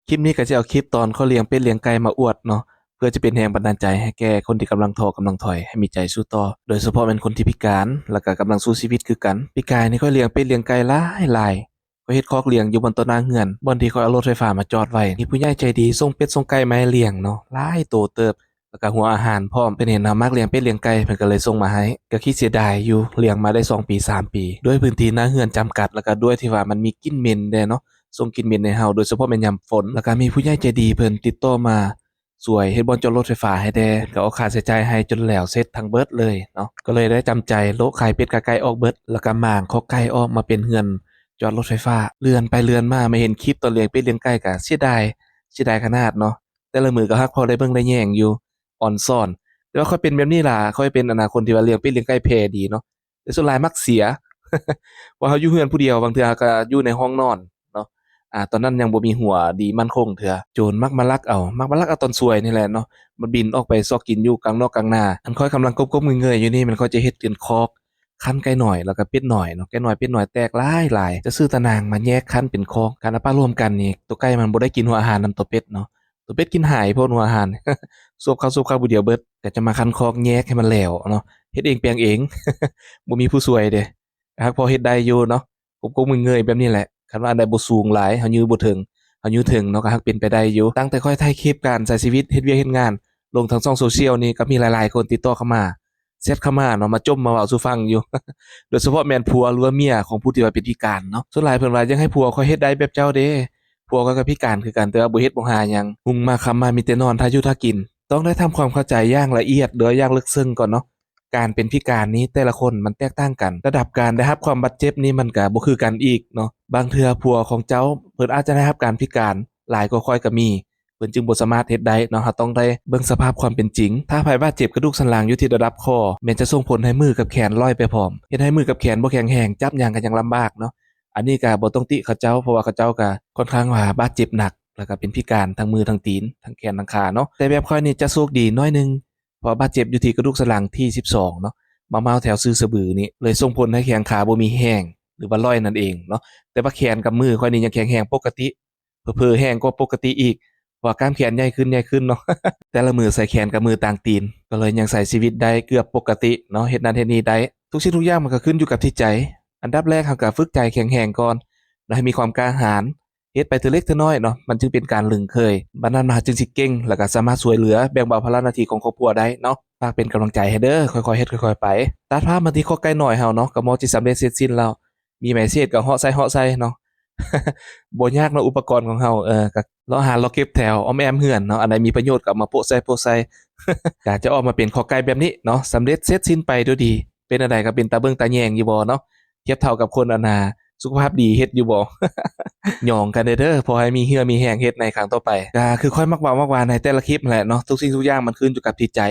ຄລິບນີ້ກໍຈະເອົາຄລິບຕອນຂ້ອຍລ້ຽງເປັດລ້ຽງໄກ່ມາອວດເນາະ ເພື່ອຈະເປັນແຮງບັນດານໃຈໃຫ້ແກ່ຄົນທີ່ກຳລັງທໍ ກຳລັງຖອຍ ໃຫ້ມີໃຈສູ້ຕໍ່ ໂດຍສະເພາະແມ່ນຄົນທີ່ພິການ ແລ້ວກໍກຳລັງສູ້ຊີວິດຄືກັນ. ປີກາຍນີ້ຂ້ອຍລ້ຽງເປັດລ້ຽງໄກ່ຫຼາຍໆ ຂ້ອຍເຮັດຄອກລ້ຽງຢູ່ບ່ອນຕໍ່ໜ້າເຮືອນ ບ່ອນທີ່ຂ້ອຍເອົາລົດໄຟຟ້າມາຈອດໄວ້ ມີຜູ້ໃຫຍ່ໃຈດີສົ່ງເປັດສົ່ງໄກ່ມາໃຫ້ລ້ຽງເນາະ ຫຼາຍໂຕເຕີບ ແລ້ວກໍຫົວອາຫານພ້ອມ. ເພິ່ນເຫັນເຮົາມັກລ້ຽງເປັດລ້ຽງໄກ່ ເພິ່ນກໍເລີຍສົ່ງມາໃຫ້. ກໍຂີ້ເສຍດາຍຢູ່ ລ້ຽງມາໄດ້ສອງປີ ສາມປີ ດ້ວຍພື້ນທີ່ໜ້າເຮືອນຈຳກັດ ແລ້ວກໍດ້ວຍທີ່ວ່າມັນມີກິ່ນເໝັນແດ່ເນາະ ສົ່ງກິ່ນເໝັນໃຫ້ເຮົາ ໂດຍສະເພາະແມ່ນຍາມຝົນ. ແລ້ວກໍມີຜູ້ໃຫຍ່ໃຈດີເພິ່ນຕິດຕໍ່ມາຊ່ວຍເຮັດບ່ອນຈອດລົດໄຟຟ້າໃຫ້ແດ່ ກໍອອກຄ່າໃຊ້ຈ່າຍໃຫ້ຈົນແລ້ວເສັດທັງເບິດເລີຍເນາະ. ກໍເລີຍໄດ້ຈຳໃຈໂລະຂາຍເປັດຂາຍໄກ່ອອກເບິດ ແລ້ວກໍໝາງຄອກໄກ່ອອກມາເປັນເຮືອນຈອດລົດໄຟຟ້າ. ເລື່ອນໄປເລື່ອນມາ ມາເຫັນຄລິບຕອນລ້ຽງເປັດລ້ຽງໄກ່ ກໍເສຍດາຍ ເສຍດາຍຂະໜາດເນາະ. ແຕ່ລະມື້ກໍຫາກພໍໄດ້ເບິ່ງໄດ້ແຍງຢູ່ ອອນຊອນ ແຕ່ວ່າຂ້ອຍເປັນແບບນີ້ລະ ຂ້ອຍເປັນ ອັນນ່າ ຄົນທີ່ວ່າລ້ຽງເປັດລ້ຽງໄກ່ແຜ່ດີເນາະ ແຕ່ສ່ວນຫຼາຍມັກເສຍ ເພາະເຮົາຢູ່ເຮືອນຜູ້ດຽວ ບາງເທື່ອກໍຢູ່ໃນຫ້ອງນອນເນາະ ອາ ຕອນນັ້ນຍັງບໍ່ມີຮົ້ວດີໝັ້ນຄົງເທື່ອ ໂຈນມັກມາລັກເອົາ ມັກມາລັກເອົາຕອນສວຍນີ້ແຫຼະເນາະ ມັນບິນອອກໄປຊອກກິນຢູ່ກາງນອກກາງນາ. ອັນຂ້ອຍກຳລັງກົບໆເງີຍໆຢູ່ນີ້ ແມ່ນຂ້ອຍຈະເຮັດເປັນຄອກ ຄັນໄກ່ນ້ອຍ ແລ້ວກໍເປັດນ້ອຍເນາະ ໄກ່ນ້ອຍເປັດນ້ອຍແຕກຫຼາຍໆ ຈະຊື້ຕາໜ່າງມາແຍກຄັນເປັນຄອກ ຄັນເອົາປະລວມກັນນີ້ ໂຕໄກ່ມັນບໍ່ໄດ້ກິນຫົວອາຫານນຳໂຕເປັດເນາະ ໂຕເປັດກິນຫຼາຍໂພດຫົວອາຫານ ສວບເຂົ້າສວບເຂົ້າຜູ້ດຽວເບິດ ກໍຈະມາຄັນຄອກແຍກໃຫ້ມັນແລ້ວເນາະ ເຮັດເອງແປງເອງ ບໍ່ມີຜູ້ຊ່ວຍເດ້ ຫາກພໍເຮັດໄດ້ຢູ່ເນາະ ກົບໆເງີຍໆແບບນີ້ແຫຼະ. ຄັນວ່າອັນໃດບໍ່ສູງຫຼາຍ ເຮົາຍື້ບໍ່ເຖິງ ເຮົາຍື້ເຖິງເນາະ ກໍຫາກເປັນໄປໄດ້ຢູ່. ຕັ້ງແຕ່ຂ້ອຍຖ່າຍຄລິບການໃຊ້ຊີວິດ ເຮັດວຽກເຮັດງານ ລົງທາງຊ່ອງໂຊຊຽວນີ້ ກໍມີຫຼາຍໆຄົນຕິດຕໍ່ເຂົ້າມາ ແຊັດເຂົ້າມາເນາະ ມາຈົ່ມມາເວົ້າສູ່ຟັງຢູ່ ໂດຍສະເພາະແມ່ນຜົວ ຫຼືວ່າເມຍຂອງຜູ້ທີ່ວ່າເປັນພິການເນາະ. ສ່ວນຫຼາຍເພິ່ນວ່າຢາກໃຫ້ຜົວຂ້ອຍເຮັດໄດ້ແບບເຈົ້າເດ້ ຜົວຂ້ອຍກໍພິການຄືກັນ ແຕ່ວ່າບໍ່ເຮັດບໍ່ຫາຫຍັງ ຮຸ່ງມາຄ່ຳມາມີແຕ່ນອນ ຖ້າຢູ່ຖ້າກິນ. ຕ້ອງໄດ້ທຳຄວາມເຂົ້າໃຈຢ່າງລະອຽດ ຫຼືວ່າຢ່າງເລິກເຊິ່ງກ່ອນເນາະ. ການເປັນພິການນີ້ແຕ່ລະຄົນມັນແຕກຕ່າງກັນ ລະດັບການໄດ້ຮັບຄວາມບາດເຈັບນີ້ມັນກໍບໍ່ຄືກັນອີກເນາະ. ບາງເທື່ອຜົວຂອງເຈົ້າເພິ່ນອາດຈະໄດ້ຮັບການພິການຫຼາຍກວ່າຂ້ອຍກໍມີ ເພິ່ນຈຶ່ງບໍ່ສາມາດເຮັດໄດ້ເນາະ. ເຮົາຕ້ອງໄດ້ເບິ່ງສະພາບຄວາມເປັນຈິງ ຖ້າໃຜບາດເຈັບກະດູກສັນຫຼັງຢູ່ທີ່ລະດັບຄໍ ແມ່ນຈະສົ່ງຜົນໃຫ້ມືກັບແຂນລ່ອຍໄປພ້ອມ ເຮັດໃຫ້ມືກັບແຂນບໍ່ແຂງແຮງ ຈັບຫຍັງກໍຍັງລຳບາກເນາະ. ອັນນີ້ກໍບໍ່ຕ້ອງຕິເຂົາເຈົ້າ ເພາະວ່າເຂົາເຈົ້າກໍຄ່ອນຂ້າງວ່າບາດເຈັບໜັກ ແລ້ວກໍເປັນພິການທັງມືທັງຕີນ ທັງແຂນທັງຂາເນາະ. ແຕ່ແບບຂ້ອຍນີ້ຈະໂຊກດີໜ້ອຍໜຶ່ງ ເພາະບາດເຈັບຢູ່ທີ່ກະດູກສັນຫຼັງທີສິບສອງເນາະ ມາເມົາແຖວຊື່ສະບືນີ້ ເລີຍສົ່ງຜົນໃຫ້ແຂນຂາບໍ່ມີແຮງ ຫຼືວ່າລ່ອຍນັ້ນເອງເນາະ. ແຕ່ວ່າແຂນກັບມືຂ້ອຍນີ້ຍັງແຂງແຮງປົກກະຕິ ເຜີໆແຮງກວ່າປົກກະຕິອີກ ເພາະວ່າກ້າມແຂນໃຫຍ່ຂຶ້ນ ໃຫຍ່ຂຶ້ນເນາະ. ແຕ່ລະມື້ໃສ່ແຂນກັບມືຕ່າງຕີນ ກໍເລີຍຍັງໃຊ້ຊີວິດໄດ້ເກືອບປົກກະຕິເນາະ ເຮັດນັ້ນເຮັດນີ້ໄດ້. ທຸກສິ່ງທຸກຢ່າງມັນກໍຂຶ້ນຢູ່ກັບຈິດໃຈ. ອັນດັບແລກເຮົາກໍຝຶກໃຈແຂງແຮງກ່ອນ ແລ້ວໃຫ້ມີຄວາມກ້າຫານ ເຮັດໄປເທື່ອເລັກເທື່ອນ້ອຍເນາະ ມັນຈຶ່ງເປັນການລຶ້ງເຄີຍ. ບັດນັ້ນມາເຮົາຈຶ່ງຊິເກັ່ງ ແລ້ວກໍສາມາດຊ່ວຍເຫຼືອແບ່ງເບົາພາລະໜ້າທີ່ຂອງຄອບຄົວໄດ້ເນາະ. ຝາກເປັນກຳລັງໃຈໃຫ້ເດີ ຄ່ອຍໆເຮັດຄ່ອຍໆໄປ. ຕັດພາບມາທີ່ຄອກໄກ່ນ້ອຍເຮົາເນາະ ກໍໝໍ້ຈິດສຳເລັດເສັດສິ້ນແລ້ວ ມີໄມ້ເສດກໍເຫາະໃສ່ເຫາະໃສ່ເນາະ ບໍ່ຍາກເນາະ ອຸປະກອນຂອງເຮົາ ເອີ ກໍເລາະຫາເລາະເກັບແຖວອ້ອມແອ້ມເຮືອນເນາະ ອັນໃດມີປະໂຫຍດກໍເອົາມາໂປະໃສ່ໂປະໃສ່ ກໍຈະອອກມາເປັນຄອກໄກ່ແບບນີ້ເນາະ ສຳເລັດເສັດສິ້ນໄປໂດຍດີ. ເປັນອັນໃດກໍເປັນຕາເບິ່ງຕາແຍງຢູ່ບໍ່ເນາະ? ທຽບເທົ່າກັບຄົນອັນນ່າ ສຸຂະພາບດີເຮັດຢູ່ບໍ່? ຍອງກັນແດ່ເດີ ພໍໃຫ້ມີເຫື່ອມີແຮງເຮັດໃນຄັ້ງຕໍ່ໄປ. ກໍຄືຂ້ອຍມັກເວົ້າມັກວ່າໃນແຕ່ລະຄລິບຫັ້ນແຫຼະເນາະ ທຸກສິ່ງທຸກຢ່າງມັນຂຶ້ນຢູ່ກັບຈິດໃຈ.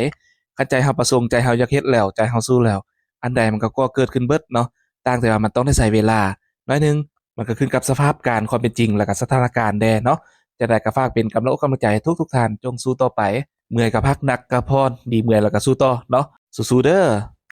ຄັນໃຈເຮົາປະສົງ ໃຈເຮົາຢາກເຮັດແລ້ວ ໃຈເຮົາສູ້ແລ້ວ ອັນໃດມັນກໍກໍ່ເກີດຂຶ້ນເບິດເນາະ ຕ່າງແຕ່ວ່າມັນຕ້ອງໄດ້ໃຊ້ເວລາໜ້ອຍໜຶ່ງ. ມັນກໍຂຶ້ນກັບສະພາບການຄວາມເປັນຈິງ ແລ້ວກໍສະຖານະການແດ່ເນາະ. ຈັ່ງໃດກໍຝາກເປັນກຳລັງອົກກຳລັງໃຈທຸກໆທ່ານ ຈົ່ງສູ້ຕໍ່ໄປ. ເມື່ອຍກໍພັກ ໜັກກໍຜ່ອນ ດີເມື່ອຍແລ້ວກໍສູ້ຕໍ່ເນາະ. ສູ້ໆເດີ.